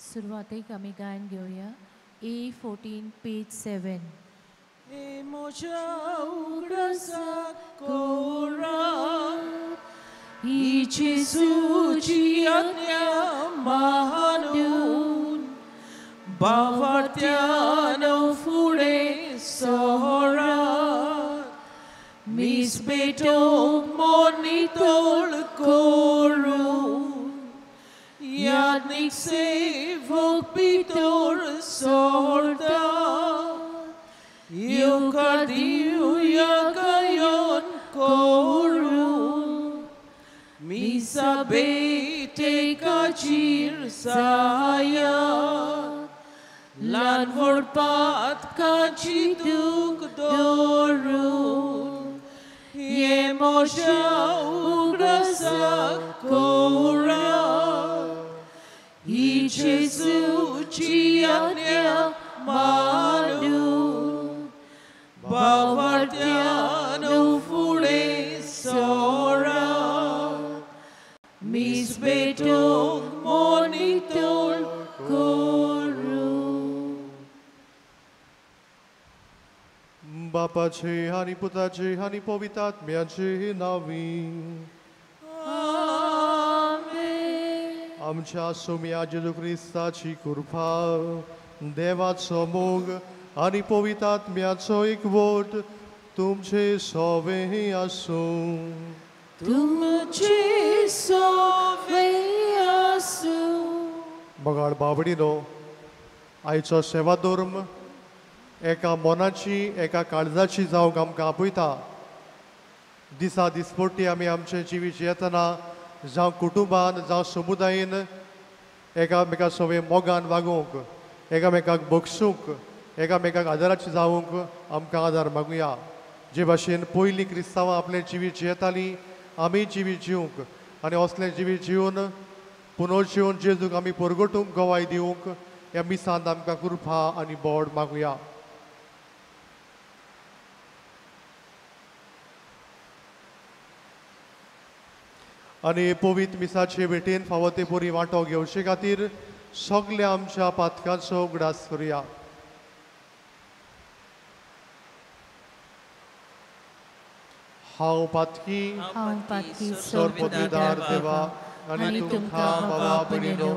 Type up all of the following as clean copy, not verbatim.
सुरवातेक आमी गायन घेवया A14 page 7. हे म्हज्या उगडासाक कोरा ही जेजूची आज्ञा मानून भावार्थ्यान फुडें सरात मीस पेटोवंक मन नितळ करून याज्ञीक सेवक भितर सरता येवकार दिवया गायन करून मिसा भेटेकाचीर सायात ल्हान व्हड पातकाची दूख दवरून हे म्हज्या उगडासाक कोरा ही जेजूची आज्ञा मानून भावार्थ्यान फुडें सरात मीस पेटोवंक मन नितळ करून. बापाचे आनी पुताचे आनी पवित्र आत्म्याचे नांवी आमेन. आमच्या सोम्या जेजू क्रिस्ताची कृपा, देवाचो मोग आनी पवित्र आत्म्याचो एकवट तुमचे सवे आसूं. तुमचे सवे आसूं. बगाड बाबडीनो, आयचो सेवा धर्म एका मनाची एका काळजाची जावंक आमकां आपयता. दिसा दिसपट्टी आमी आमचें जिवीत जियेतना जावं कुटुंबान जावं समुदायेन एकामेका सवे मोगान वागोवंक, एकामेकाक बगसूंक, एकामेकाक आदाराची जावंक आमकां आदार मागुया. जे भाशेन पयलीं क्रिस्तांवां आपलें जिवीत जियेतालीं आमी जिवीत जिवंक आनी असलें जिवीत जिवन पुनर्जिवन जेजूक आमी परगटूंक गवाय दिवंक ह्या मिसांत आमकां कृपा आनी बोड मागुया. आनी पवित्र मिसाचे भेटेन फावो ते परी वांटो घेवचे खातीर सगल्या आमच्या पातकांचो उगडास करुया. हांव पातकी सरपदवीदार देवा आनी तुमकां बाबा भयणीनो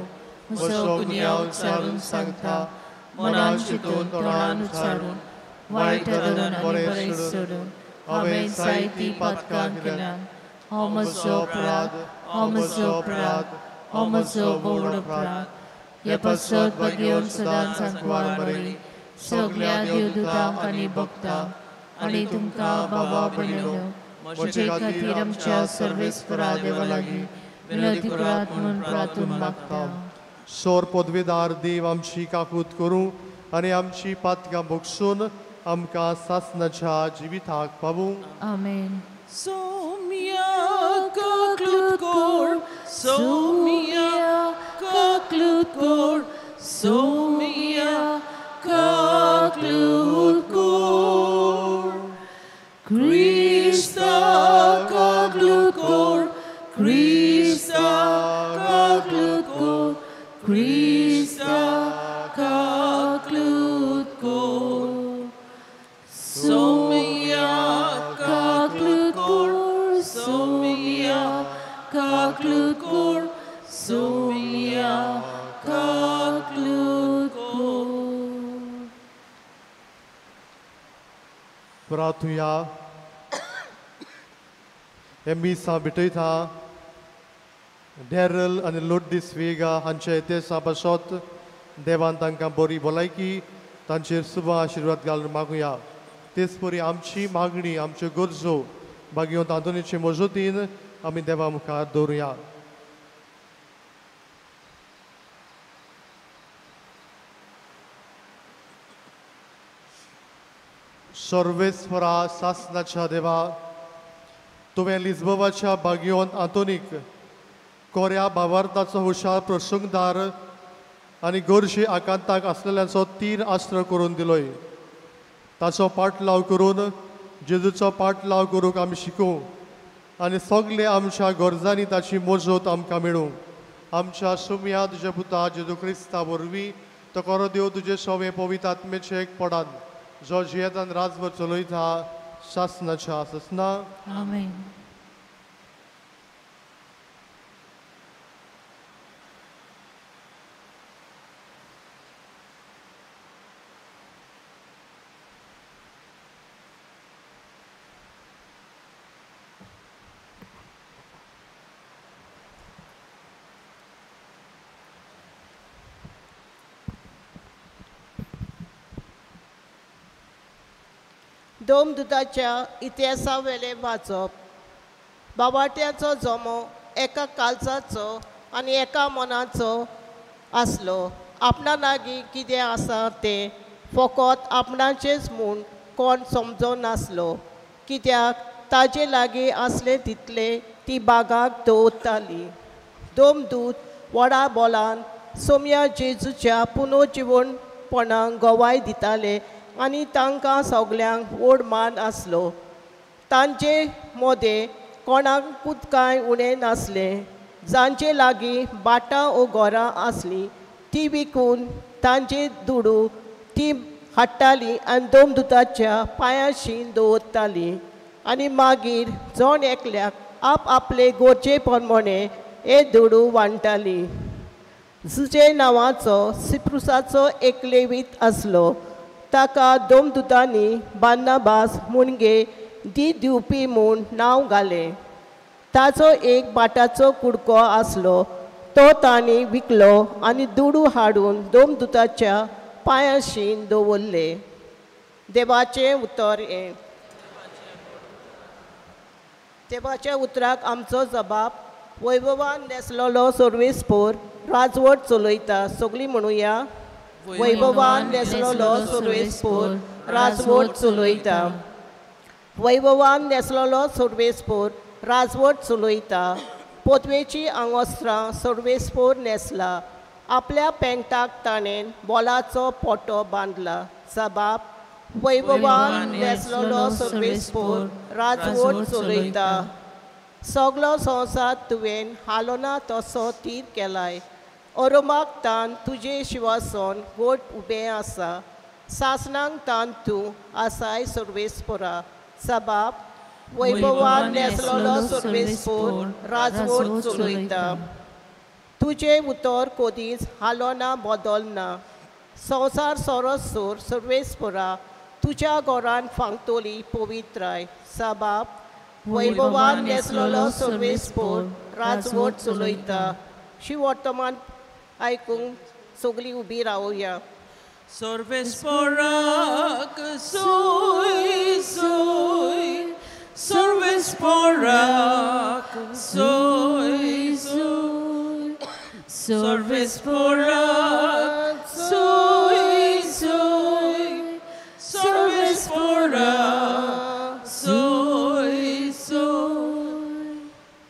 म्हजो गुन्यांव उच्चारून सांगता, मनान चिंतून तोंडान उच्चारून वायट धरून आनी बरें सोडून हांवें जायतीं पातकां केल्यात. हो म्हजो अपराध, हो म्हजो अपराध, हो म्हजो व्हड अपराध. हे पासत भगेवन सदांच सांकवार मरे सगल्या देवदूतांक आनी भक्तांक आनी तुमकां बाबा भयणीनो म्हजे खातीर आमच्या सर्वेस्परा देवा लागीं विनंती करात म्हूण प्रार्थून मागता. सोर पदवीदार देव आमची काकूत करूं आनी आमची पातकां भोगसून आमकां सासणाच्या जिविताक पावूं. आमेन. सोम्या काकलूत कोर, सोम्या काकलूत कोर, सोम्या काकलूत कोर. क्रिस्ता काकलूत कोर, क्रिस्ता काकलूत कोर, क्रिस्ता काकलूत कोर. सोम्या काकलूत कोर, सोम्या काकलूत कोर, सोम्या काकलूत कोर. प्रार्थुया. हे मिसां भेटयता डॅरल आनी लोड्डीस वेगा हांचे इतिहासा पासत देवान तांकां बरी भलायकी तांचेर सुबा आशिर्वाद घालून मागुया. तेच परी आमची मागणी आमच्यो गरजो भाग्यवंत आंतोनीचे मजतीन आमी देवा मुखार दवरुया. सर्वेस्वरा सासनाच्या देवा, तुवें लिज्बोवाच्या भाग्यवंत आंतोनीक कोऱ्या भावार्थाचो हुशार प्रसंगदार आनी गरजे आकांताक आसलेल्यांचो तीर आस्त्र करून दिलोय. ताचो पाटलाव करून जेजूचो पाटलाव करूंक आमी शिकूं आनी सगळे आमच्या गरजांनी ताची मजत आमकां मेळूं. आमच्या सुमया तुज्या पुता जेजू क्रिस्ता वरवीं तो करो देव तुजे सोवे पवित्र आत्मेचे एक पडान जो जियेतान राजभर चलयता सासनाच्या सासना. आमेन. दोमदुताच्या इतिहासावेलें वाचप. बावाट्याचो जमो एका काळजाचो आनी एका मनाचो आसलो. आपणा लागीं कितें आसा तें फकत आपणाचेंच म्हूण कोण समजनासलो, कित्याक ताजे लागीं आसलें तितलें ती बागाक दवरताली. दोमदूत व्हडा बोलान सोम्या जेजूच्या पुनर्जिवणपणाक गवाय दिताले आनी तांकां सगल्यांक व्हड मान आसलो. तांचे मदें कोणाकूच कांय उणें नासलें. जांचे लागीं बाटां ओ घरां आसलीं ती विकून तांचे दुडू ती हाडटालीं आनी दोमदुताच्या पांयांशी दवरतालीं आनी मागीर जण एकल्याक आप आपले गरजे प्रमाणे हे दुडू वांट्टालीं. जुजे नांवाचो सिप्रुसाचो एक लेवीत आसलो. ताका दोमदुतांनी बार्नाबास मुणगे दी दिवपी म्हूण नांव घालें. ताचो एक बाटाचो कुडको आसलो, तो तांणी विकलो आनी दुडू हाडून दोमदुताच्या पांयांशी दवरले. देवाचें उतर हें. देवाच्या उतराक आमचो जबाब. वैभवान न्हेसलेलो सर्वेस्पोर राजवट चलयता. सगळीं म्हणुया, वैभवान न्हेसलेलो सर्वेस्पोर राजवट चलयता. वैभवान न्हेसलेलो सर्वेस्पोर राजवट चलयता. पोतवेची आंगवस्त्रां सर्वेस्पोर न्हेसला. आपल्या पेंटाक ताणें बोलाचो पोटो बांदला. जबाब, वैभवान न्हेसलेलो सर्वेस्पोर राजवट चलयता. सगलो संवसार तुवें हालोना तसो तीर केलाय. अरोमाक तान तुजें शिवासन गोट उबें आसा. सासणांक तान तूं आसाय सर्वेस्पोरा. जबाब, वैभवान न्हेसलेलो सर्वेस्पोर राजवट चलयता. तुजें उतर कदीच हालोना बदलना. संवसार सरसोर सर्वेस्पोरा तुज्या घरान फांगतली पवित्राय. जबाब, वैभवान न्हेसलेलो सर्वेस्पोर राजवट चलयता. शी वर्तमान आयकूंक सगळीं उबी रावया. सर्वेस्पोराक सोय सोय, सर्वेस्पोराक सोय सोय, सर्वेस्पोराक सोय सोय, सर्वेस्पोराक सोय सोय.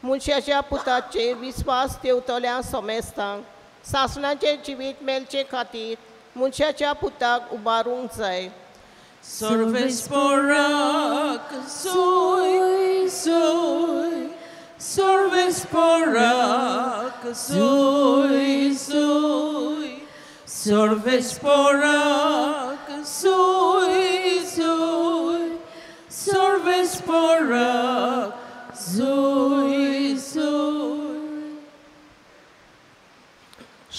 मनशाच्या पुताचेर विस्वास देवतल्या समेस्तांक सासणाचें जिवीत मेळचे खातीर मनशाच्या पुताक उबारूंक जाय. सर्वेस्पोराक सोय सोय, सर्वेस्पोराक सोय सोय, सर्वेस्पोराक सोय सोय, सर्वेस्पोराक सोय सोय.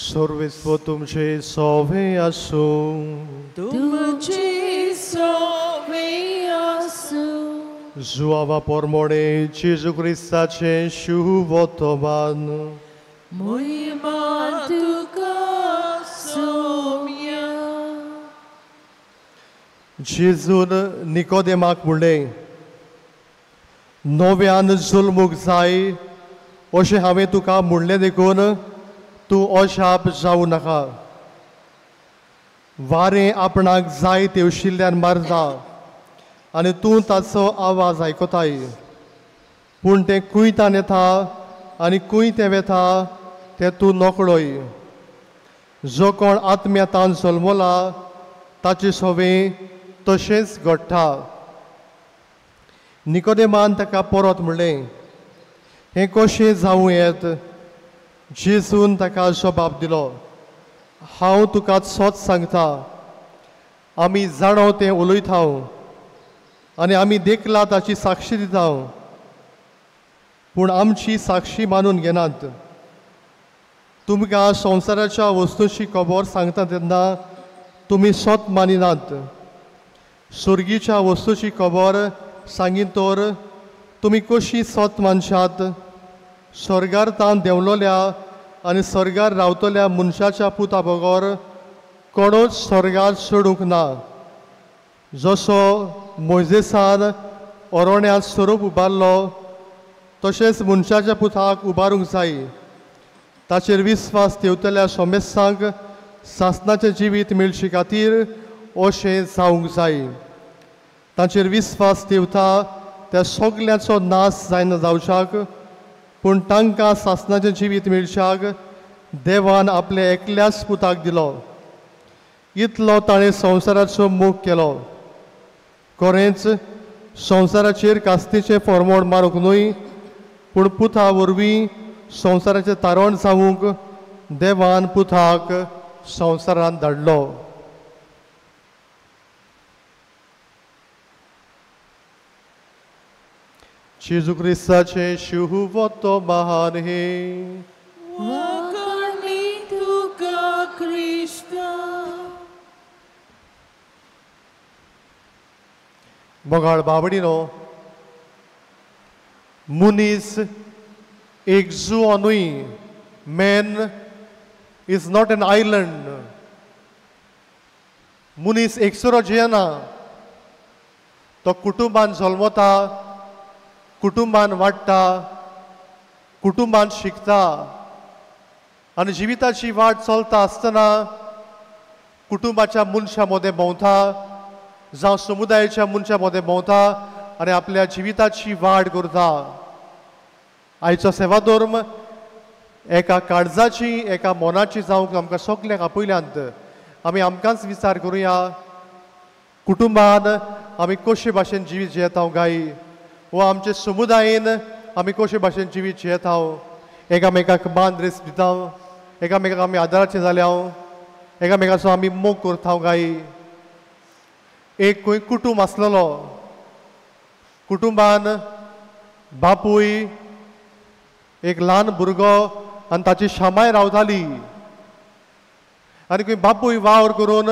सर्वेस्पोर तुमचे सोवे आसूं. तुमचे सोवे आसूं. जुआवा पोरमोणे जेजू क्रिस्ताचें शुभवर्तमान. मोहिमा तुका सोम्या. जेजून निकोदेमाक म्हणलें, नव्यान जल्मूंक जाय अशें हांवें तुका म्हणलें देखून तूं अशाप जावं नाका. वारें आपणाक जाय तेवशिल्ल्यान मारता आनी तूं ताचो आवाज आयकताय, पूण तें कुयतान येता आनी खूंय तें वेता तें तूं नकळय. जो कोण आत्म्यातान जल्मला ताचे सवे तशेंच घडटा. निकोदेमान ताका परत म्हणलें, हें कशें जावं येत? जेजून ताका जबाब दिलो, हांव तुका सत सांगता, आमी जाणो तें उलयता आनी आमी देखला ताची साक्षी दिता, पूण आमची साक्षी मानून घेनात. तुमकां संवसाराच्या वस्तूची खबर सांगता तेन्ना तुमी सत मानिनात. सुर्गीच्या वस्तूची खबर सांगीत तर तुमी कशी सत मानशात? स्वर्गार तावन देंवलोल्या आनी स्वर्गार रावतल्या मनशाच्या पुता बगर कोणूच स्वर्गार चडूंक ना. जसो मोयजेसान ओरोण्यांत स्वरूप उबारलो तशेंच मनशाच्या पुताक उबारूंक जाय. ताचेर विस्वास ठेवतल्या सोमेस्तांक सासणाचें जिवीत मेळचे खातीर अशें जावंक जाय. ताचेर विस्वास ठेवता त्या सगल्यांचो नाश जायना जावच्याक, पूण तांकां सासणाचें जिवीत मेळच्याक देवान आपल्या एकल्याच पुताक दिलो. इतलो ताणें संवसाराचो मोग केलो. खरेंच संवसाराचेर कास्तीचें फॉर्मोड मारूंक न्हय, पूण पुता वरवीं संवसाराचें तारण जावंक देवान पुताक संवसारांत धाडलो. जेजू क्रिस्ताचें शुभवतो महान हे. वाखाणी तुका क्रिस्ता. मोगाळ बाबडीनो, मनीस एक जुंवो न्हय. Man is not an island. मनीस एकसुरो जियेना, तो कुटुंबान जल्मता, कुटुंबान वाडटा, कुटुंबान शिकता आनी जिविताची वाट चलता आसतना कुटुंबाच्या मनशां मदें भोंवता, जावं समुदायाच्या मनशां मदें भोंवता आनी आपल्या जिविताची वाड करता. आयचो सेवा धर्म एका काळजाची एका मनाची जावंक आमकां सगल्यांक आपयल्यांत. आमी आमकांच विचार करुया, कुटुंबान आमी कशे भाशेन जिवीत जियेता गाय, वा आमचे समुदायेन आमी कशे भाशेन जिवीत जियेता. एकामेकाक मान रेस दिता, एकामेकाक आमी आदाराचे जाल्या, एकामेकाचो आमी मोग करता गाय. एक खंय कुटुंब आसलेलो, कुटुंबान बापूय, एक ल्हान भुरगो आनी ताची शामाय रावताली. आनी खंय बापूय वावर करून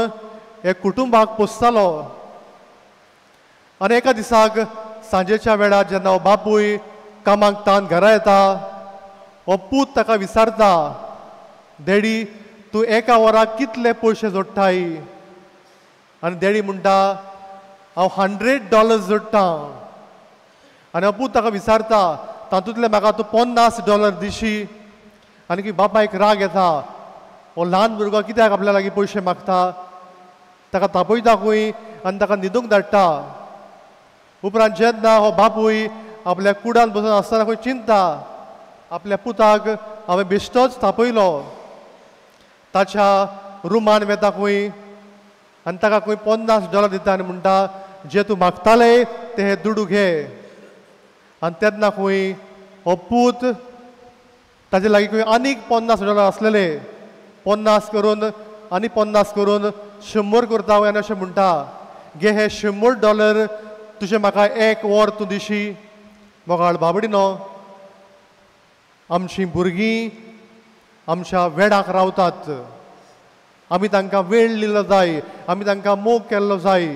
एक कुटुंबाक पोसतालो. आनी एका दिसाक सांजेच्या वेळार जेन्ना हो बापूय कामाक तान घरा येता, हो पूत ताका विचारता, डॅडी तूं एका वराक कितले पयशे जोडटाय? आनी डॅडी म्हणटा, हांव $100 जोडटा. आनी हो पूत ताका विचारता, तातूंतले म्हाका तूं $50 दिशी? आनी की बापायक राग येता, हो ल्हान भुरगो कित्याक आपल्या लागीं पयशे मागता? ताका तापयता खंय आनी ताका न्हिदूंक धाडटा. उपरांत जेन्ना हो बापूय आपल्या कुडान बसून आसतना खंय चिंता, आपल्या पुताक हांवें बेश्टोच तापयलो. ताच्या रुमान वेता खंय आनी ताका खंय $50 दिता आनी म्हणटा, जे तूं मागताले ते हे दुडू घे. आनी तेन्ना खंय हो पूत ताजे लागीं खंय आनीक $50 आसलेले, 50 करून आनी 50 करून 100 करता आनी अशें म्हणटा, घे हे $100 तुजें म्हाका एक वर तूं दिशी. मोगाळ बाबडीनो, आमचीं भुरगीं आमच्या वेळाक रावतात. आमी तांकां वेळ दिलो जाय, आमी तांकां मोग केल्लो जाय,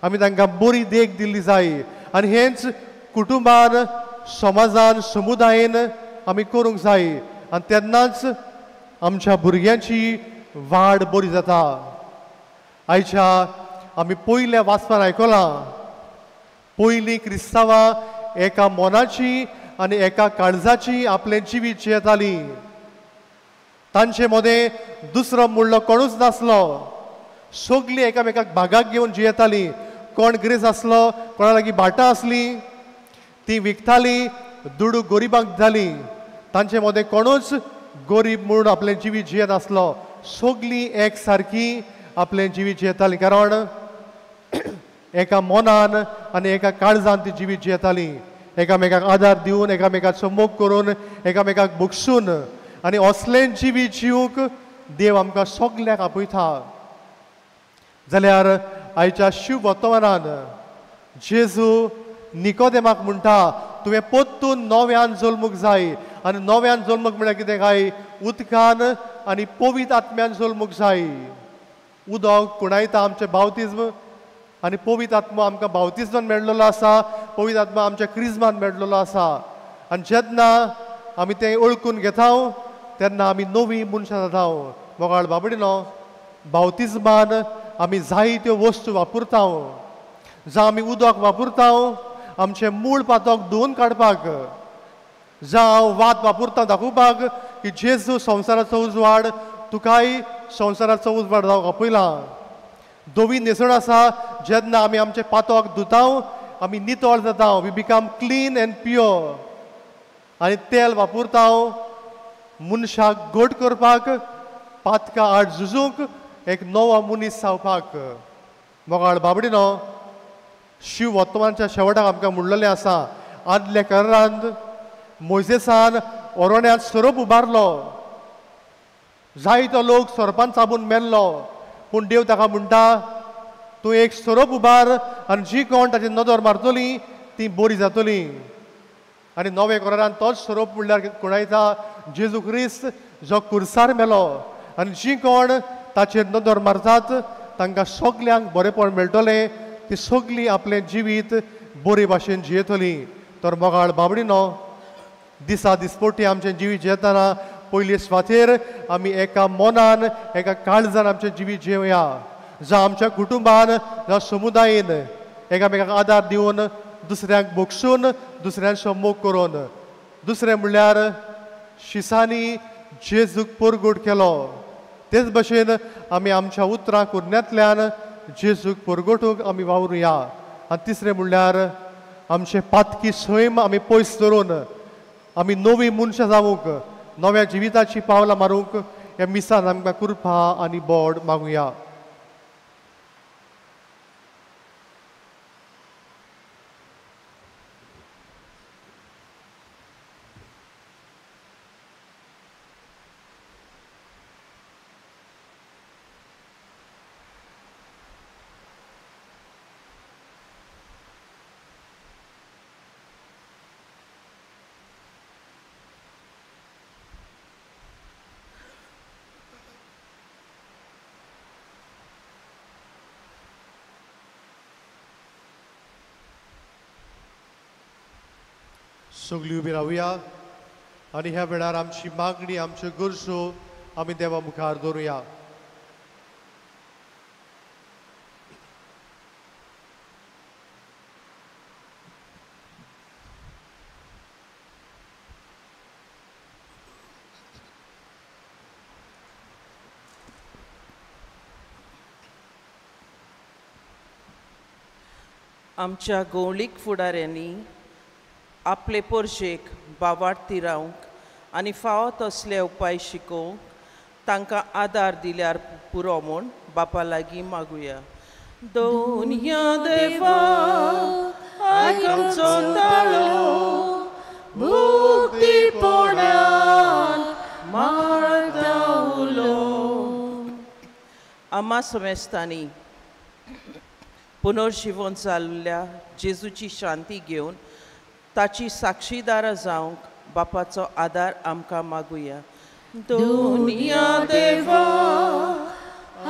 आमी तांकां बरी देख दिल्ली जाय. आनी हेंच कुटुंबान, समाजान, समुदायेन आमी करूंक जाय. आनी तेन्नाच आमच्या भुरग्यांची वाड बरी जाता. आयच्या आमी पयल्या वाचपान आयकलां, पयलीं क्रिस्तांवां एका मनाची आनी एका काळजाची आपलें जिवीत जियेतालीं. तांचे मदें दुसरो म्हणलो कोणूच नासलो. सगलीं एकामेकाक भागाक घेवन जियेतालीं. कोण ग्रेस आसलो, कोणा लागीं भाटां आसलीं ती विकतालीं, दुडू गरिबांक दितालीं. तांचे मदें कोणूच गरीब म्हूण आपलें जिवीत जियेत आसलो. सगलीं एक सारकी आपलें जिवीत जियेतालीं, कारण एका मनान आनी एका काळजान ती जिवीत जियेतालीं. एकामेकाक आदार दिवन, एकामेकाचो मोग करून, एकामेकाक बक्षून. आनी असलें जिवीत जिवंक देव आमकां सगल्याक आपयता. जाल्यार आयच्या शिव वर्तमानान जेजू निकोदेमाक म्हणटा तुवें परतून नव्यान जल्मूंक जाय. आनी नव्यान जल्मूंक म्हळ्यार कितें काय? उदकान आनी पवित्र आत्म्यान जल्मूंक जाय. उदक कुणायता आमचें बावतिज्म आनी पवित्र आत्मा आमकां बावतिज्मान मेळ्ळलो आसा, पवित्र आत्मा आमच्या क्रिज्मान मेळ्ळलो आसा. आनी जेन्ना आमी तें ओळखून घेता तेन्ना आमी नवी मनशां जाता. मोगाळ बाबडिनो, बावतिज्मान आमी जायत्यो वस्तू वापरता. जावं आमी उदक वापरता आमचें मूळ पातक धुवन काडपाक, जावं वात वापरता दाखोवपाक की जेजू संवसाराचो उजवाड, तुकाय संवसाराचो उजवाड जावंक आपयला. धवी न्हेसण आसा, जेन्ना आमी आमचें पातक धुता आमी नितळ जाता, we become clean and pure. आनी तेल वापरता मनशाक घट करपाक, पातका आड झुजूंक, एक नवो मनीस जावपाक. मोगाळ बाबडिनो, शिव वर्तमानच्या शेवटाक आमकां म्हणलेलें आसा, आदल्या करारांत मोयजेसान ओरण्यांत सोरोप उबारलो, जायतो लोक सोरपान चाबून मेल्लो, पूण देव ताका म्हणटा तूं एक सोरोप उबार आनी जी कोण ताची नदर मारतली ती बरी जातली. आनी नवे करारान तोच सोरोप म्हणल्यार कोणायता जेजू क्रिस्त जो कुर्सार मेलो आनी जी कोण ताचेर नदर मारतात तांकां सगल्यांक बरेपण मेळटलें, ती सगळीं आपलें जिवीत बरे भाशेन जियेतली. तर मोगाळ बाबडिनो, दिसा दिसपोटी आमचें जिवीत जियेतना पयले सुवातेर आमी एका मनान एका काळजान आमचें जिवीत जियोया. जावं आमच्या कुटुंबान, जावं समुदायेन एकामेकाक आदार दिवन, दुसऱ्यांक भोगसून, दुसऱ्यांचो मोग करून. दुसरें म्हणल्यार शिसांनी जेजूक परगट केलो, तेच भशेन आमी आमच्या उतरां कुरण्यांतल्यान जेजूक परगटूंक आमी वावरुया. आनी तिसरें म्हणल्यार आमचें पातकी सैम आमी पयस धरून आमी नवी मनशां जावंक, नव्या जिविताची पावलां मारूंक ह्या मिसान आमकां कृपा आनी बोड मागुया. सगळीं उबी रावया आनी ह्या वेळार आमची मागणी, आमच्यो गरजो आमी देवा मुखार दवरुया. आमच्या गवळीक फुडाऱ्यांनी आपले पोरशेक बावाडती रावंक आनी फावो तसले उपाय शिकोवंक तांकां आदार दिल्यार पुरो म्हूण बापा लागीं मागुया. दोनया देवा आयक आमचो ताळो, मुक्तीपणान मारता उलो. आमा समेस्तांनी पुनर्जिवन जाल्ल्या जेजूची शांती घेवन ताची साक्षीदारां जावंक बापाचो आदार आमकां मागुया. दोनया देवा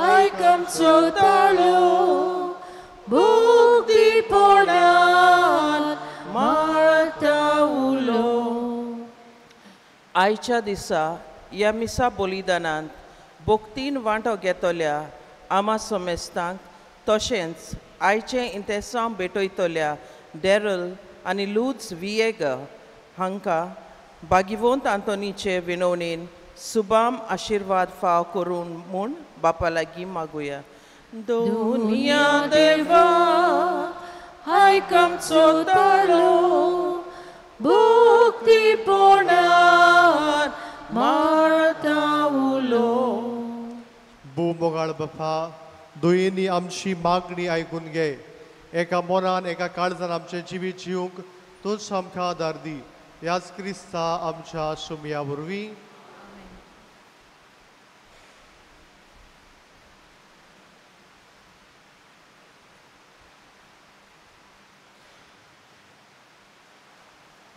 आयक आमचो ताळो, मुक्तीपणान मारता उलो. आयच्या दिसा ह्या मिसा बलिदानांत भक्तीन वांटो घेतल्या आमा समेस्तांक तशेंच आयचें इंतेसांव भेटयतल्या डॅरल आनी लूज वियेगा हांकां बागिवंत आंतोनीचे विनवणेन सुबाम आशिर्वाद फाव करून म्हूण बापा लागीं मागुया. दोनया देवा आयक आमचो ताळो, मुक्तीपणान मारता उलो. भू मोगाळ बापा, दोयेंनी आमची मागणी आयकून घे. एका मनान एका काळजान आमचें जिवीत जिवंक तूंच आमकां आदार दी. ह्याच क्रिस्ता आमच्या सुमया वरवीं.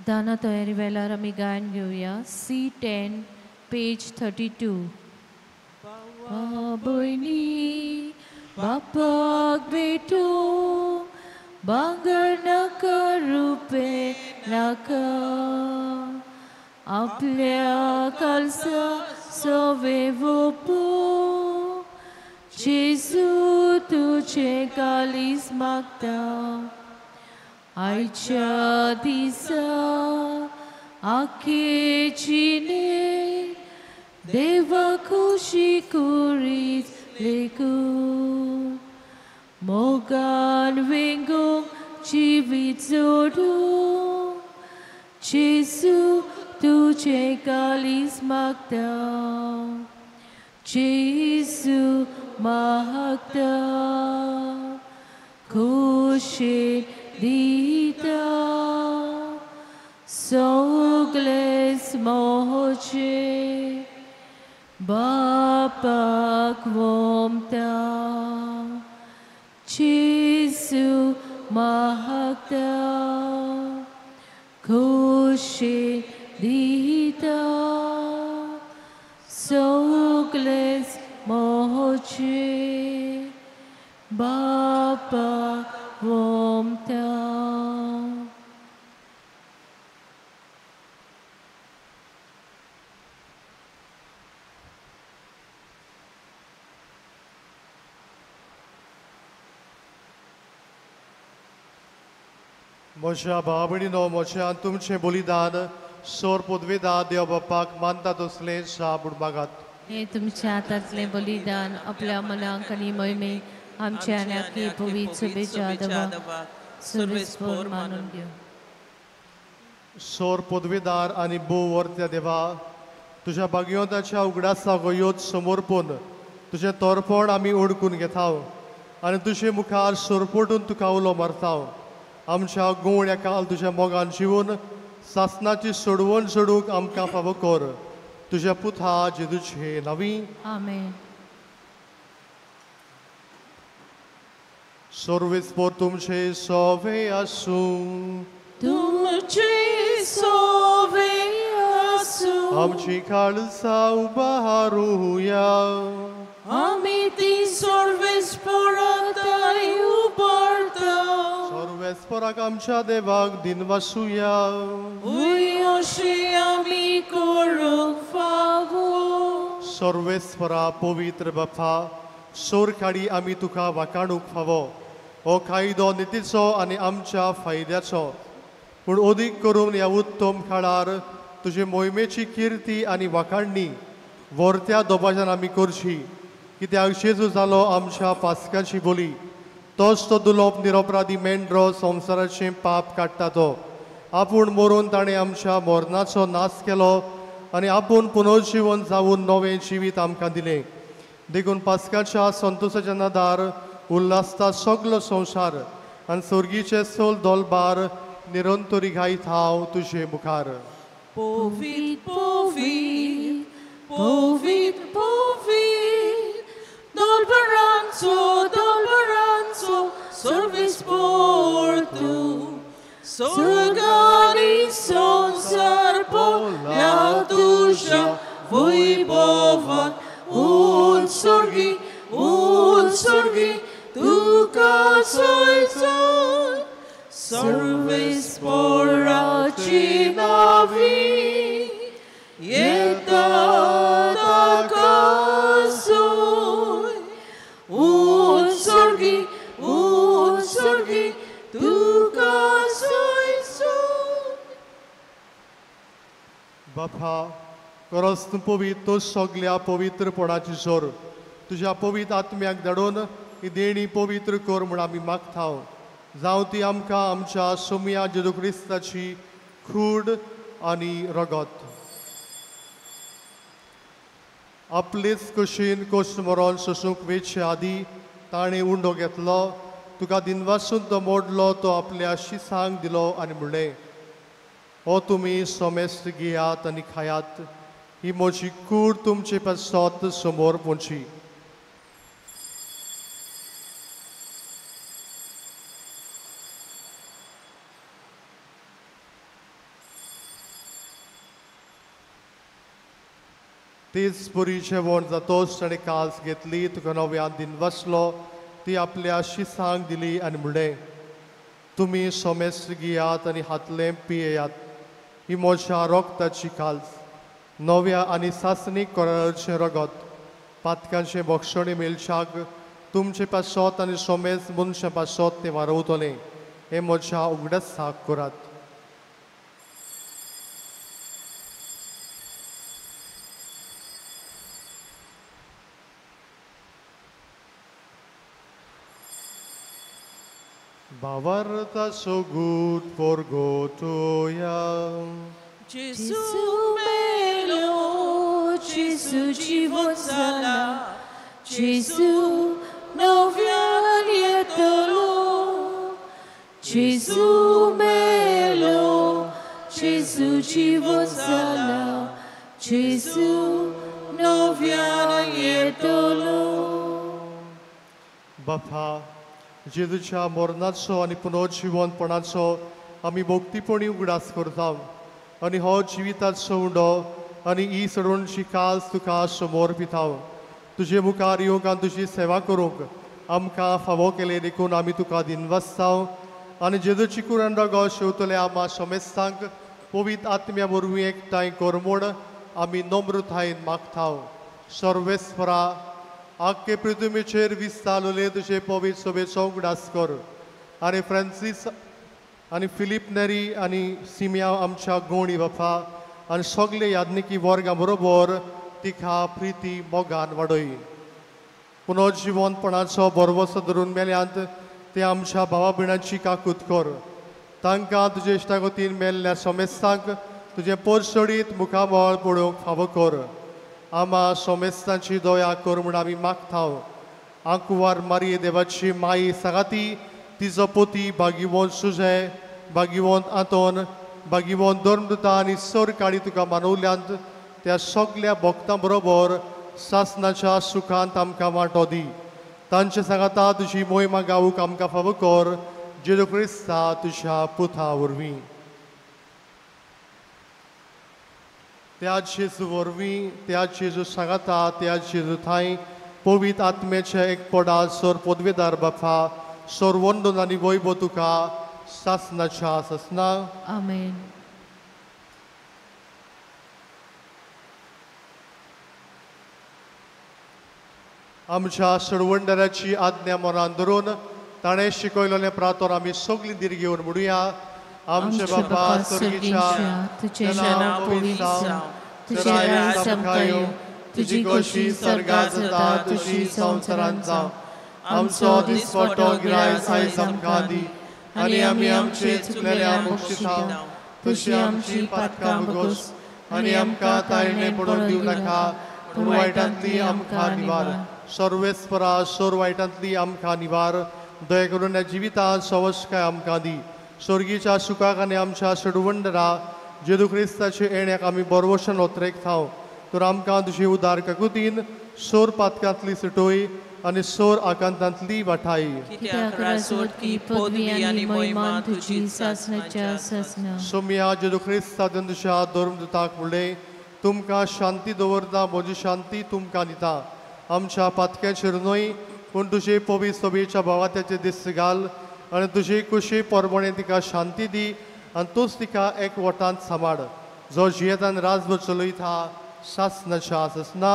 दाना तयारी वेळार आमी गायन घेवया. C10 page 32. भयणी बापाक भेटू भांगर नाका रुपे नाका आपल्या कालसा सोवे वोपू जेजू तुझे कालीस मागता. आयच्या दिसा आखे जिणे देवा खुशी कुरीत लेखून मोगान वेंगोंक जिवीत जोडूं जेजू तुझे कालीस मागता. जेजू मागता खुशी दिता सगळेच मोहचे बापाक वोमता. जेजू मागता खुशी दिता सगळेच मोहचे बापाक वोमता. म्हज्या भाव-भयणीनो, म्हज्या तुमचें बलिदान सोर पदवेदा देव बापाक मानता तसलें शाबूड मागात. हे तुमच्या हातांतलें बलिदान आपल्या मनाक आनी मोहिमेक आमच्या आनी पवित्र शुभेच्छा दवा सर्वेस्पोर मानून घेवं. सोर पदवेदार आनी भोव वर्त्या देवा, तुज्या भाग्यवंताच्या उगडासा गोयोत समर्पून तुजें तोरपण आमी ओडकून घेताव आनी तुजे मुखार सोरपोटून तुका उलो मारताव. आमच्या गोवण्या काल तुज्या मोगान जिवन सासनाची सोडवण सोडूंक आमकां फावो कर. तुज्या पुता जेजूचे नांवी आमेन. सर्वेस्पोर तुमचे सोवे आसूं. तुमचे सोवे आसूं. आमची काळजा उबारुया. आमी ती सर्वेस्पोराक उबारता. सर्वेस्पोराक आमच्या देवाक दिनवासुया. अशें आमी करूंक फावो. सर्वेस्परा पवित्र बापा, सोर काडी आमी तुका वाकाणूक फावो. हो कायदो नितीचो आनी आमच्या फायद्याचो, पूण अदीक करून ह्या उत्तम काळार तुजे मोहिमेची किर्ती आनी वाखाणणी व्हरत्या दोबाज्यान आमी करची. कित्याक जेजू जालो आमच्या पास्काची बोली, तोच तो दुलोप निरोपराधी मेंढरो संवसाराचें पाप काडटा तो. आपूण मरून ताणें आमच्या मरणाचो नाश केलो आनी आपूण पुनर्जिवन जावन नवें जिवीत आमकां दिलें. देखून पास्काच्या संतोशाच्या नादार उल्हासता सगलो संवसार आनी सर्गीचे सोल दोलबार निरंतरी गायत हांव तुजे मुखार. पवित्र पवित्र पवित्र पवित्र दोलबारांचो दोलबारांचो सर्वेस्पोर तूं स्वर्गानी संवसार भरल्या तुज्या वैभवान. उत्सर्गी उत्सर्गी तुका सोयचो सर्वेस्पोराची नावी येता ताका सोय. उत्सर्गी उत्सर्गी तुका सोयचो. बापा, खरोच तूं पवित्र, तो सगल्या पवित्रपणाची जोर तुज्या पवित्र आत्म्याक धाडून ही देणी पवित्र कर म्हूण आमी मागता. जावं ती आमकां आमच्या सोम्या जेजू क्रिस्ताची कूड आनी रगत. आपलेच कशीन कश्ट मरोन सोसूंक वेचे आदी ताणें उंडो घेतलो, तुका दिनवासून तो मोडलो, तो आपल्या शिसांक दिलो आनी म्हणलें, हो तुमी सोमेस्त घेयात आनी खायात, ही म्हजी कूड तुमचे पासत समोर पोंची. तीच पुरी जेवण जातोच ताणें कास घेतली, तुका नव्यान दिन वसलो, ती आपल्या शिसांक दिली आनी म्हणलें, तुमी सोमेस्त घेयात आनी हातलें पियेयात. ही म्हज्या रोगताची काल्स, नव्या आनी सासणीक कराराचें रगत. पातकांचें बक्षणी मेळच्याक तुमचे पासत आनी सोमेस मनशां पासत तें वारवतलें. हें म्हज्या उगडासाक करात. Bavarta so good for go to ya. Gesù melo, Gesù život zala, Gesù novian jetolo. Gesù melo, Gesù život zala, Gesù novian jetolo. Bapa, जेजूच्या मरणाचो आनी पुनर्जिवनपणाचो आमी भक्तीपणी उगडास करता आनी हो जिविताचो उंडो आनी ही सडवणची कास तुका समर्पिता. तुजे मुखार येवंक आनी तुजी सेवा करूंक आमकां फावो केले देखून आमी तुका दिनवासता आनी जेजूची कुराण रगो शेवतले आमा समेस्तांक पवित्र आत्म्या वरवीं एकठांय कर म्हूण आमी नम्रतायेन मागता. सर्वेस्परा, आख्खे पृथ्वीचेर विस्तारले तुजे पवित्र सभेचो उगडास कर आनी फ्रांसीस आनी फिलीप नेरी आनी सिमिया आमच्या गोणी बापा आनी सगळे याज्ञिकी वर्गा बरोबर तिका प्रिती मोगान वाडय. पुनर्जिवनपणाचो भरवसो धरून मेल्यांत ते आमच्या भावा भयणांची काकूत कर. तांकां तुजे इश्टागतीन मेल्ल्या समेस्तांक तुजें पोरसडीत मुखामळ पळोवंक फावो कर. आमा सोमेस्तांची दया कर म्हूण आमी मागता. आंकुवार मारये देवाची माई सांगाती तिजो पोती भागीवंत सुजे, भागीवंत आंतोन, भागीवंत धर्मदुता आनी सरकाळी तुका मानवल्यांत त्या सगल्या भक्तां बरोबर सासनाच्या सुखांत आमकां वांटो दी. तांचे सांगाता तुजी मोहिमा गावूंक आमकां फावो कर, जेजू क्रिस्ता तुज्या पुता वरवीं. त्याच जेजू वरवीं, त्याच जेजू सांगाता, त्याच जेजू थांय पवित्र आत्म्याचे एक पडा सर पदवेदार बापा, सर वंदन आनी वैभव तुका सासनाच्या सासना. आमेन. आमच्या सरवंडराची आज्ञा मनान धरून ताणें शिकयलेलें प्रार्थना आमी सगळीं दीर्घ घेवन म्हणुया. आमचे बापा स्वर्गीच्या, तुझें नांव पवित्र जावं, तुजें राज्य आमकां येवं, तुजी खोशी स्वर्गांत जाता तशी संवसारांत जावं. आमचो दिसपट्टो गिरायस आयज आमकां दी आनी आमी आमचे चुकलेल्या मोक्षिता तशी आमची पातकां भोगोस आनी आमकां ताळणे पडोवन दिवं नाका, पूण वायटांतली आमकां निवार. सर्वेस्परा, सोर वायटांतली आमकां निवार. दया करून ह्या जिवितांत सवस्काय आमकां दी. स्वर्गीच्या सुखाक आनी आमच्या सडवंडरा जेजू क्रिस्ताचे येण्याक आमी बरवशन ओतरेकता. तर आमकां तुजी उदार काकुतीन सोर पातकांतली सुटोय आनी सोर आकांतांतली वाठाय. कित्याक राजवटकी, पदवी आनी महिमा तुजी सासणाच्या सासणा. सोम्या जेजू क्रिस्ता तुज्या धर्मदुताक म्हणलें, तुमकां शांती दवरता, म्हजी शांती तुमकां दिता. आमच्या पातक्यांचेर न्हय पूण तुजे पवित्र सभेच्या भावात्याचे दीस घाल आनी तुजे कुशी परमणे तिका शांती दी आनी तूंच तिका एक वटांत सांबाळ, जो जियेतान राजभर चलयता सासनाच्या सासना.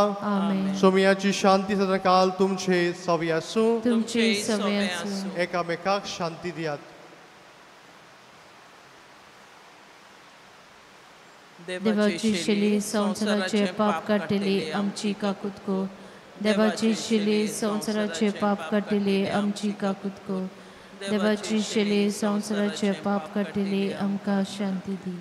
सोमयाची शांती सदांकाल तुमचे सवी आसूं. तुमचे सवी आसूं. एकामेकाक शांती दियात. देवाची शिली संवसाराचे पाप काडटली आमची काकूत कर. देवाची शिली संवसाराचे पाप काडटली आमची काकूत कर. देवाची शिली संवसाराचे पाप काडटली आमकां शांती दी.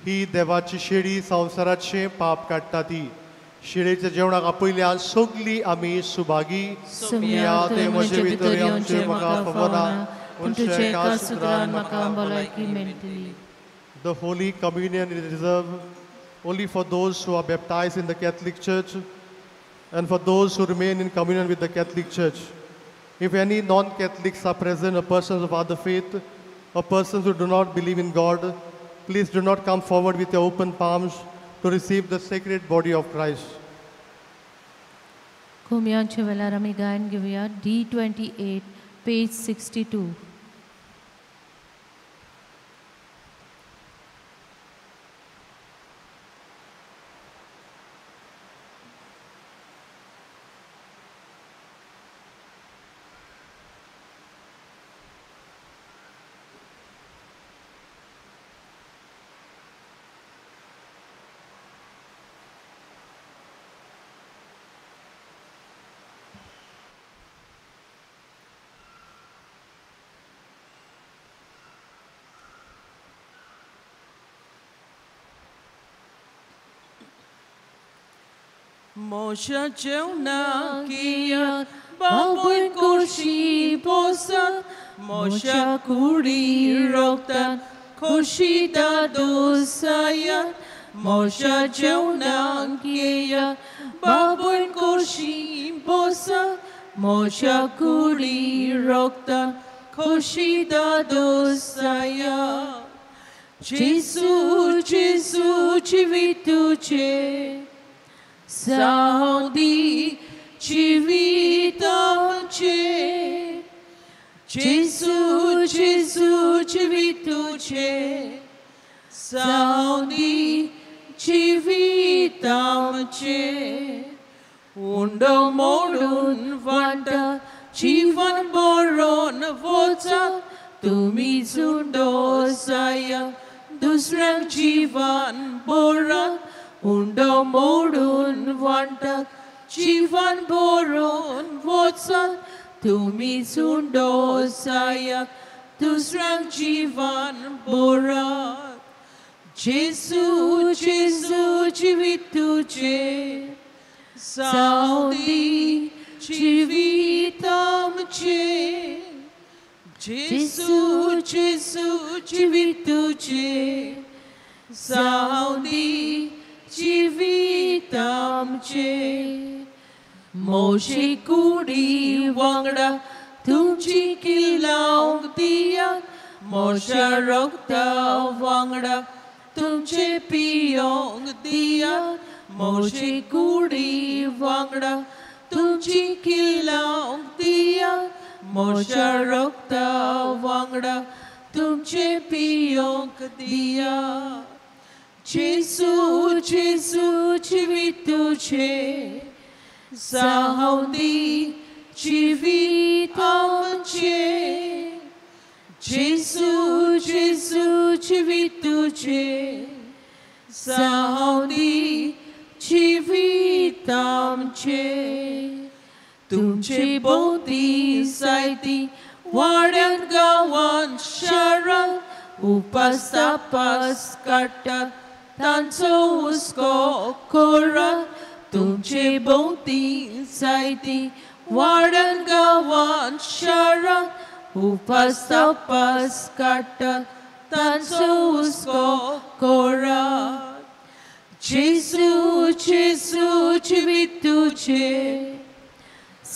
ही देवाची शेळी संवसाराचें पाप काडटा ती शेळेच्या जेवणाक आपयल्या सगळीं आमी सुभागी. ते म्हजे भितर येवचें म्हाका फावना, पूण तुज्या एका सुत्रान म्हाका भलायकी मेळटली. The Holy Communion is reserved only for those who are baptized in the Catholic Church and for those who remain in communion with the Catholic Church. If any non-Catholics are present, or persons of other faith, or persons who do not believe in God, please do not come forward with your open palms to receive the sacred body of Christ. कोमयांच्या वेळार आमी गायन घेवया D28, page 62. मोशा जेवणाक येयात बापूय खोशी पोसात, मोशा कुडी रोखतात खोशी दादोसायात. मोशा जेवणाक येयात बापूय खोशी पोसात, मोशा कुडी रोखतात खोशी दादोसायात. जेजू जेजू जिवितुचे जावंदी जिविताचे, जेजू जेजू जिवितुचे जावंदी जिविताचे. उंडो मोडून वांटा जीवन बरोवन वचात, तुमी उंडो जाया दुसऱ्यांक जीवन बरात. उंडो मोडून वांटात जीवन बरोवन वचात, तुमी उंडो जायात दुसऱ्यांक जीवन बरात. जेजू जेजू जिवितुचे जावंदी जिवितामचे, जेजू जेजू जिवितुचे जावंदी जिवितामचे. मोशी कुडी वांगडा तुमची किल्लावंक दियात, मोशा रोगता वांगडा तुमचे पियोंक दियात. मोशी कुडी वांगडा तुमची किल्लावंक दियात, मोशा रोगता वांगडा तुमचे पियोंक दियात. जेजू जेजू जिवितुचे जावंदी जिवितामचे, जेजू जेजू जिवितुचे जावंदी जिवितामचे. तुमचे भोंवती जायती वाड्यान गांवान शारान उपास तापास काडटात तांचो हुस्को करात. तुमचे भोंवती जायती वाड्यान गांवान शारान उपास तापास काडटात तांचो हुस्को करात. जेजू जेजू जिवितुचे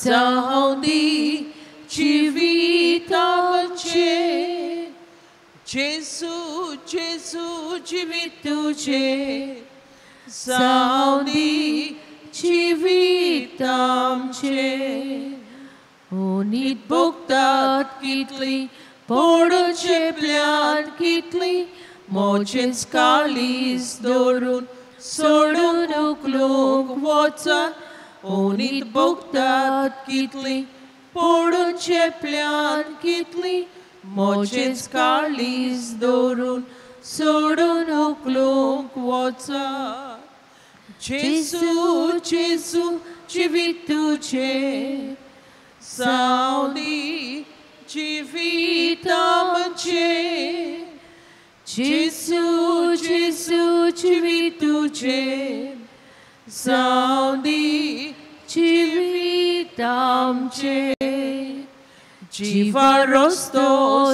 जावंदी जिविताचे, जेजू जेजू जिवितुचे जावंदी जिवितामचे. ओनीत भोगतात कितली पडून चेपल्यान कितली, मोजेंच काळीज दवरून सोडून उखलूंक वचात. ओनीत भोगतात कितली पडून चेपल्यान कितली, मोजेंच काळीज दवरून सोडून उखलूंक वचात. जेजू जेजू जिवितुचे जावंदी जिवितामचे, जेजू जेजू जिवीत तुजें जावं दी जिवीत आमचें. जिवा रस्तो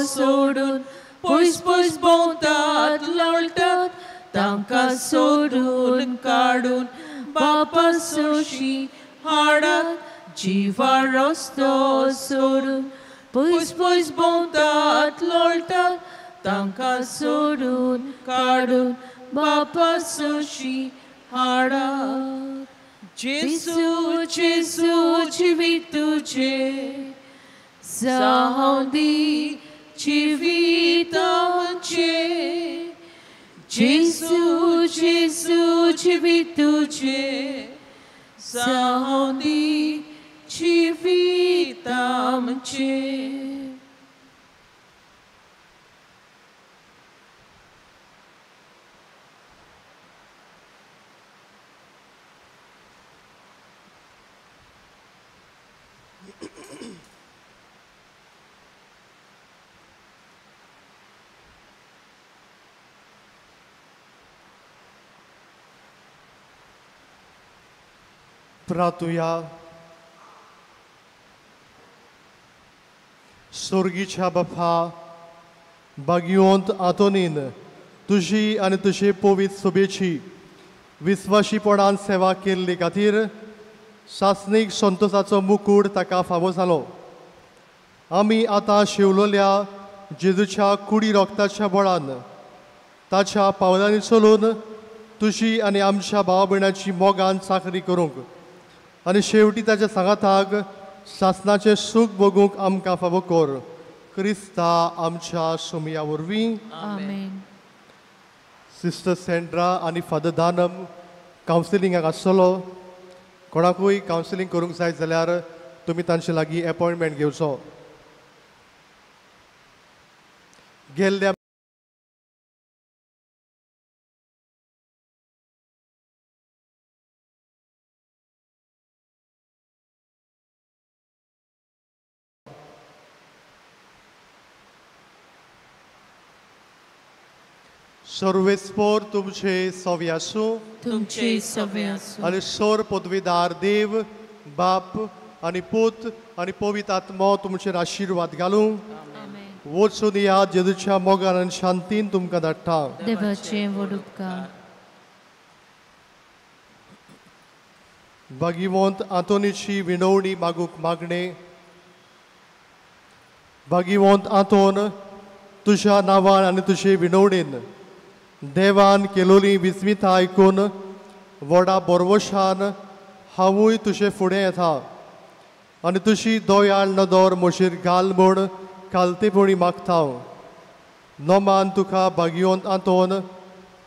सोडून पयस पयस भोंवतात लोळटात तांकां सोडून काडून बापा सोशी हाडात. जिवा रस्तो सोडून पयस पयस भोंवतात लोळटात तांकां सोडून काडून बापा सोशी हाडात. जेजू जेजू जिवीत तुजें जावं दी जिवीत आमचें. जेजू जेजू जिवीत तुजें जावं दी जिवीत आमचें. प्रातुया. सोर्गीच्या बापा, बागिवंत आंतोनीन तुजी आनी तुजे पवित्र सभेची विस्वाशीपणान सेवा केल्ले खातीर सासणीक संतोसाचो मुकूट ताका फावो जालो. आमी आतां शिवलोल्या जेजूच्या कुडी रोगताच्या बळान ताच्या पावलांनी चलून तुजी आनी आमच्या भाव भयणाची मोगान चाकरी करूंक आनी शेवटी ताच्या सांगाताक सासणाचें सूख भोगूंक आमकां फावो कर. क्रिस्ता आमच्या सोमया वरवीं. आमेन. सिस्टर सेंड्रा आनी फादर दानम कावन्सिलिंगाक आसतलो. कोणाकूय कावन्सिलींग करूंक जाय जाल्यार तुमी तांचे लागीं एपॉयंटमेंट घेवचो. गेल्ल्या सर्वेस्पोर तुमचे सवे आसूं, तुमचे सवे आसूं. आनी सोर पदवीदार देव बाप आनी पूत आनी पवित्र आत्मो तुमचेर आशिर्वाद घालूं. वचून या जेजूच्या मोगान आनी शांतीन तुमकां धाडटा. देवाचे व्हड उपकार. भागिवंत आंतोनीची विनवणी मागूंक मागणें. भागिवंत आंतोन, तुज्या नांवान आनी तुजे विनवणेन देवान केलोली विस्मिता आयकून व्हडा बोरवशान हांवूय तुजे फुडें येता आनी तुजी दयाळ नदर म्हजेर घाल म्हूण खालतेपणी मागता. नोमान तुका भागिवंत आंतोन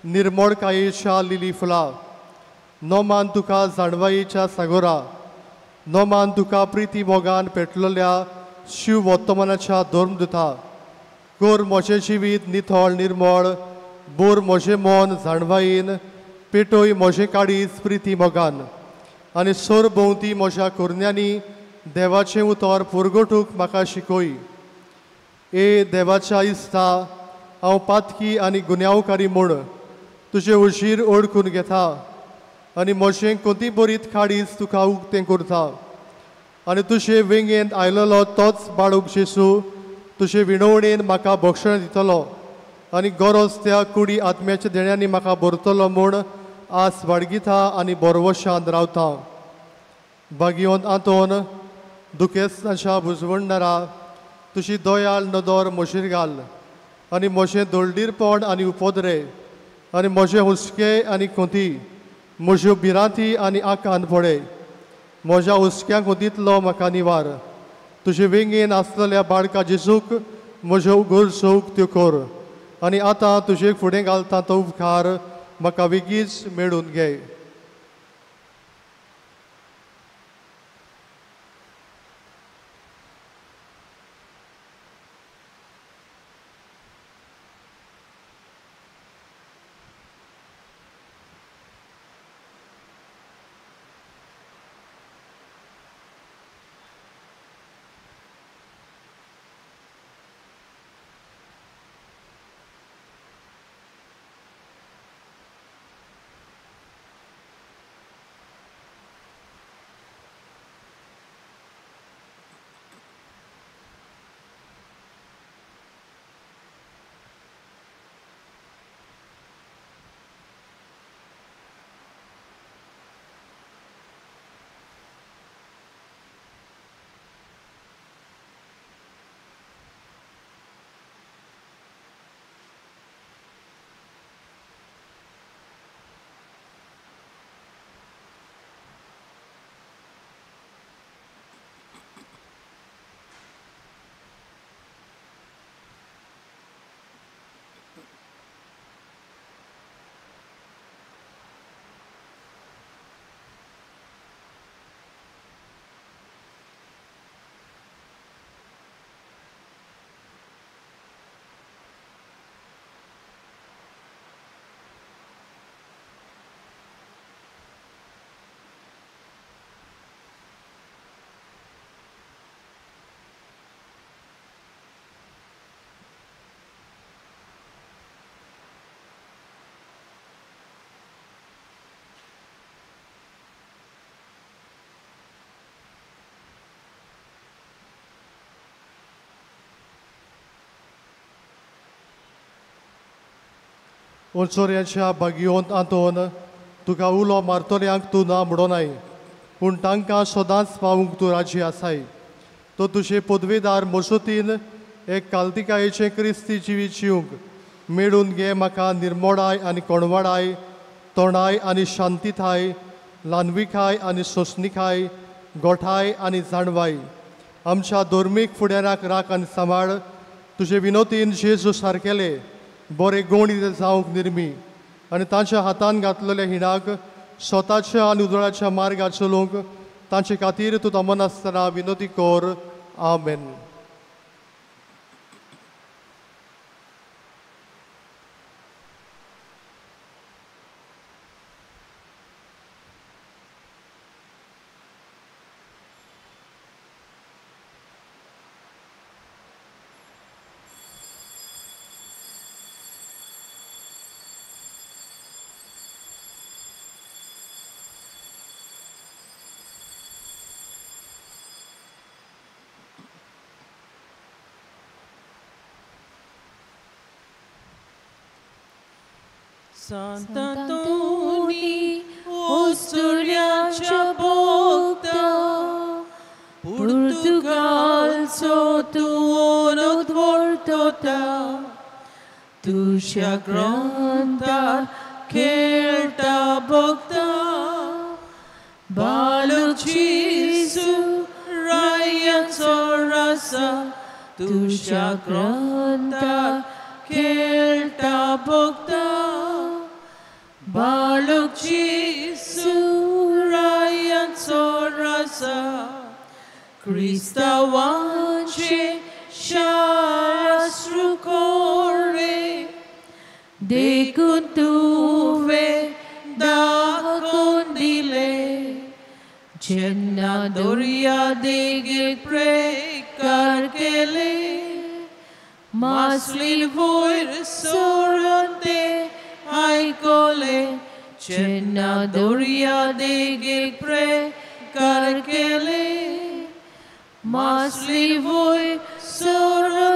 निर्मळकायेच्या लिली फुलां, नोमान तुका जाणवायेच्या सागोरा, नोमान तुका प्रिती मोगान पेटलेल्या शिव वर्तमानाच्या धर्म दिता. कर म्हजें जिवीत निथळ निर्मळ, बोर म्हजें मन जाणवायेन, पेटोय म्हजें काळीज प्रिती मोगान आनी सरभोंवती म्हज्या करण्यांनी देवाचें उतर पुरगोटूंक म्हाका शिकय. ए देवाच्या इस्ता, हांव पातकी आनी गुन्यांवकारी म्हूण तुजें उशीर ओळखून घेता आनी म्हजें कोती बरीत काळीज तुका उक्तें करता आनी तुजे वेंगेंत आयलेलो तोच बाळूक जेजू तुजे विणवणेन म्हाका भक्षण दितलो आनी गरज त्या कुडी आत्म्याच्या देण्यांनी म्हाका भरतलो म्हूण आस बाळगिता आनी बोरवशांत रावता. भागिवंत आंतोन, दुखेस्ताच्या भुजवणदारा, तुजी दयाळ नदर म्हजेर घाल आनी म्हजें दळडीरपण आनी उपद्रे आनी म्हजे हुस्के आनी खोंती, म्हज्यो भिरांती आनी आकांत पळय. म्हज्या हुस्क्या खोंतींतलो म्हाका निवार. तुजे वेंगेन आसलेल्या बाळका जेजूक म्हज्यो गरजो उक्त्यो कर आनी आतां तुजे फुडें घालता तो उपकार म्हाका वेगींच मेळून घे. ओचोऱ्याच्या बागियोंत आंतोन तुका उलो मारतल्यांक तूं ना म्हणोनाय, पूण तांकां सदांच पावूंक तूं राजी आसाय. तो तुजे पदवेदार मसोतीन एक कालतिकायेचें क्रिस्ती जिवीत जिवंक मेळून घे म्हाका निर्मोडाय आनी कोणवाडाय, तोंडाय आनी शांतीथाय, ल्हानविकाय आनी सोंसणिकाय, गोठाय आनी जाणवाय. आमच्या धर्मीक फुडाराक राख आनी सांबाळ. तुजे विनोतीन जेजू सारकेले बरे गूण जावंक निर्मी आनी तांच्या हातान घातलेल्या हिणाक स्वताच्या आनी उजळाच्या मार्गार चलोवंक तांचे खातीर तूं दमनासतना विनोती कर. आमेन. Sant'Antoni, Ostoriancia Bogda, Portugalso tuono dvortota, Tuscia granta Kelta Bogda, Balucisu Ryan Sorasa, Tuscia granta Kelta Bogda, Baluk Jesu Ryan Sorasa, Krista Wanche Shastru Kore, Dekuntuve Dakondile, Chenna Doria Dege Prekarkele, Maslin Voir Sorante Aikole, Chenna Doria Dege Prekarkele, Masli Voir Sorante.